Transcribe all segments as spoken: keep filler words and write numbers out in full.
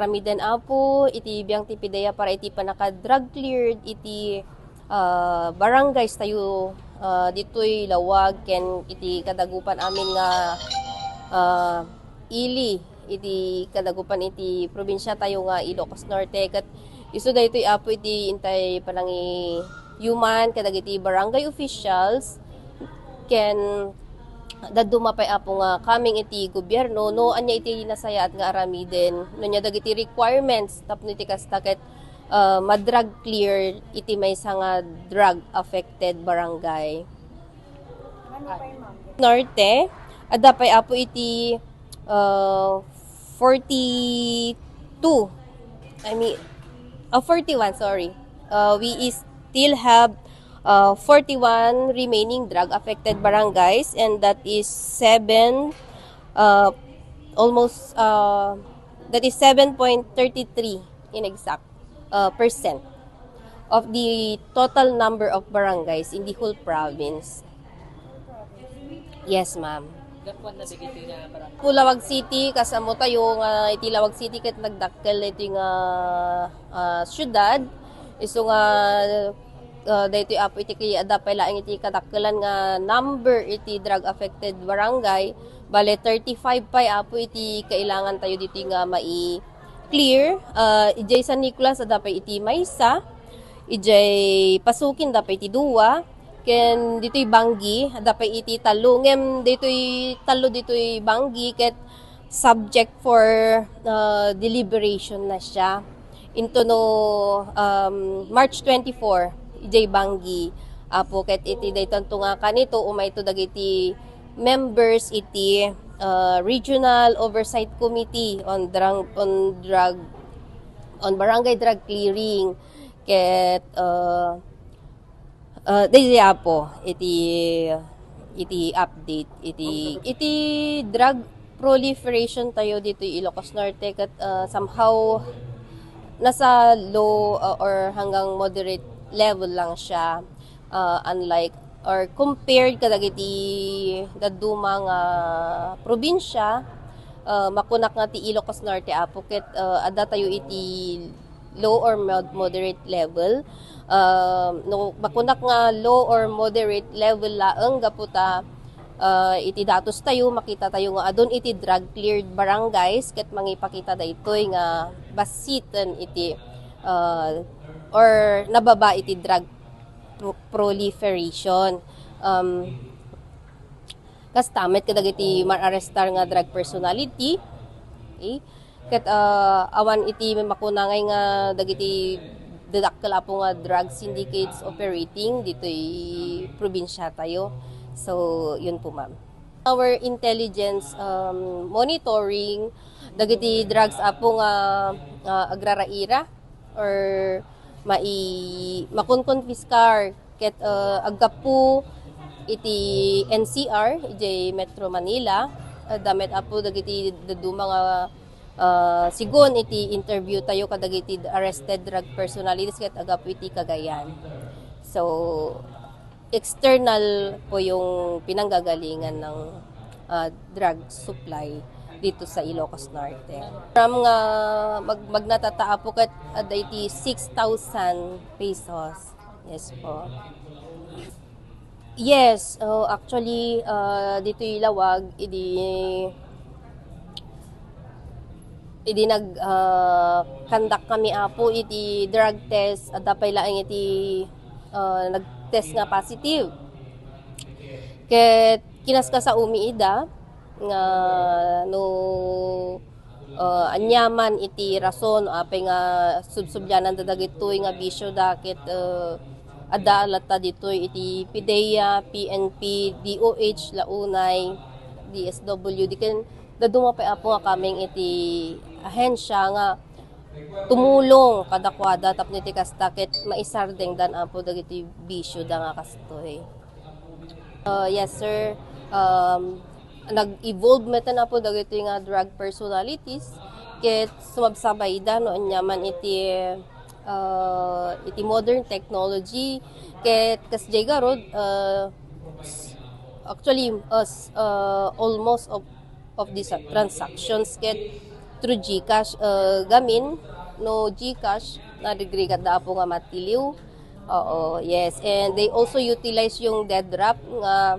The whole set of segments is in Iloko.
Aramiden, Apo, iti biang ti PDEA para iti pannaka-drug cleared iti, ah, barangays tayo, ah, ditoy Laoag ken iti kadagupan amin nga, ah, ili iti kadagupan iti probinsia tayo nga Ilocos Norte. Ket isu daytoy, Apo, iti intay panangiyuman kadagiti barangay officials ken dadduma pay, Apo, nga coming iti gobierno, no ania iti nasayaat nga aramiden, no ania dagiti requirements tapno iti kasta ket, ah, ma-drug clear iti maysa nga drug affected barangay. Norte, adda pay, Apo, iti, ah, forty-two. I mean, ah, forty-one, sorry. Ah, we is still have, ah, forty-one remaining drug affected barangays, and that is seven, ah, almost, ah, that is seven point thirty three in exact, ah, percent of the total number of barangays in the whole province. Yes, ma'am. Gapuan na dagiti nga barangay. Pu Laoag City, kas ammo tayo nga iti Laoag City ket nagdakkel iti nga, ah, syudad. Isu nga, ah, daytoy, Apo, iti kay adda pay laeng iti kadakkelan nga number iti drug affected barangay. Bale, thirty-five pay, Apo, iti kailangan tayo ditoy nga mai-clear. Ah, idiay San Nicolas, adda pay iti maysa. Idiay Pasukin, adda pay iti dua. Ken ditoy Bangui, adda pay iti tallo. Ngem ditoy tallo ditoy Bangui ket subject for, uh, deliberation na siya. Into no, um, March twenty-four, idiay Bangui, Apo, ket iti daytanto nga kanito, umayto dagiti members iti, uh, Regional Oversight Committee on Drug, on Drug, on Barangay Drug Clearing. Ket, uh, Ah, daydi, Apo, iti, iti update, iti, iti drug proliferation tayo ditoy Ilocos Norte ket, ah, somehow nasa low, ah, or hanggang moderate level lang siya, ah, unlike or compared kadagiti dadduma nga probinsya, ah, makunak nga ti Ilocos Norte, Apo, ket, ah, adda tayo iti low or mod-, moderate level. Um, no, makunak nga low or moderate level laeng gapu ta, uh, iti datos tayo, makita tayo nga adun iti drug cleared barangays ket mangipakita daytoy nga bassiten iti, uh, or nababa iti drug pro-, proliferation. Um, kasta met kadagiti mar-arrestar nga drug personality. Okay? Ket, ah, awan iti makunangay nga dagiti dadakkel, Apo, nga drug syndicates operating ditoy probinsia tayo. So, yun po, ma'am. Our intelligence, um, monitoring, dagiti drugs, Apo, nga, ah, agraraira or mai-, makonkonfiskar ket, ah, aggapu iti N C R, idiay Metro Manila, ah, adda met, Apo, dagiti dadduma nga, ah, sigun iti interview tayo kadagiti arrested drug personalities ket aggapu iti Cagayan. So, external po yung pinanggagalingan ng, ah, drug supply dito sa Ilocos Norte. From nga mag-, magnatata, Apo, ket adda iti six thousand pesos. Yes po. Yes, oh, actually, ah, ditoy Laoag, idi, idi nag, ah, conduct kami, Apo, iti drug test, adda pay laeng iti, ah, nag-test nga positive. Ket kinaskasaomi ida nga no, ah, aniaman iti rason apay nga subsubliananda dagitoy nga bisioda ket, ah, adda latta ditoy iti PDEA, P N P, D O H la unay, D S W D ken dadduma pay, Apo, nga kameng iti ahensia nga tumulong kadakuada tapno iti kasta ket maisardengdan, Apo, dagiti bisioda nga kastoy. Uh, yes, sir. Um, nag-evolve metten, Apo, dagitoy nga drug personalities ket sumabsabay ida no aniaman iti, uh, iti modern technology ket kasdiay garud, uh, s-, actually, uh, s-, uh, almost of, of these, uh, transactions ket through GCash, uh, gamin, no GCash, narigrigat da, Apo, nga matiliw. Oo, yes. And they also utilize yung dead wrap nga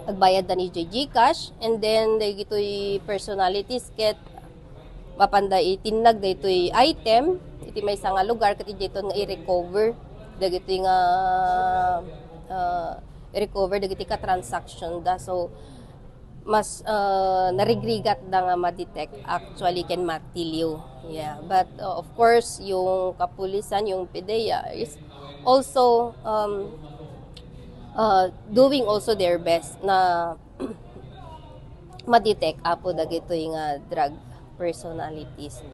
agbayad da ni GCash. And then, dagitoy personalities ket mapanda itinnag daytoy item iti maysa nga lugar ket idiayton nga i-recover dagitoy nga, uh, i-recover dagiti ka-transaction da. So, mas, uh, narigrigat da nga ma-detect actually ken matiliw. Yeah, but, uh, of course, yung kapulisan, yung PDEA is also, um, uh, doing also their best na ma-detect, Apo, dagitoy nga drug personalities.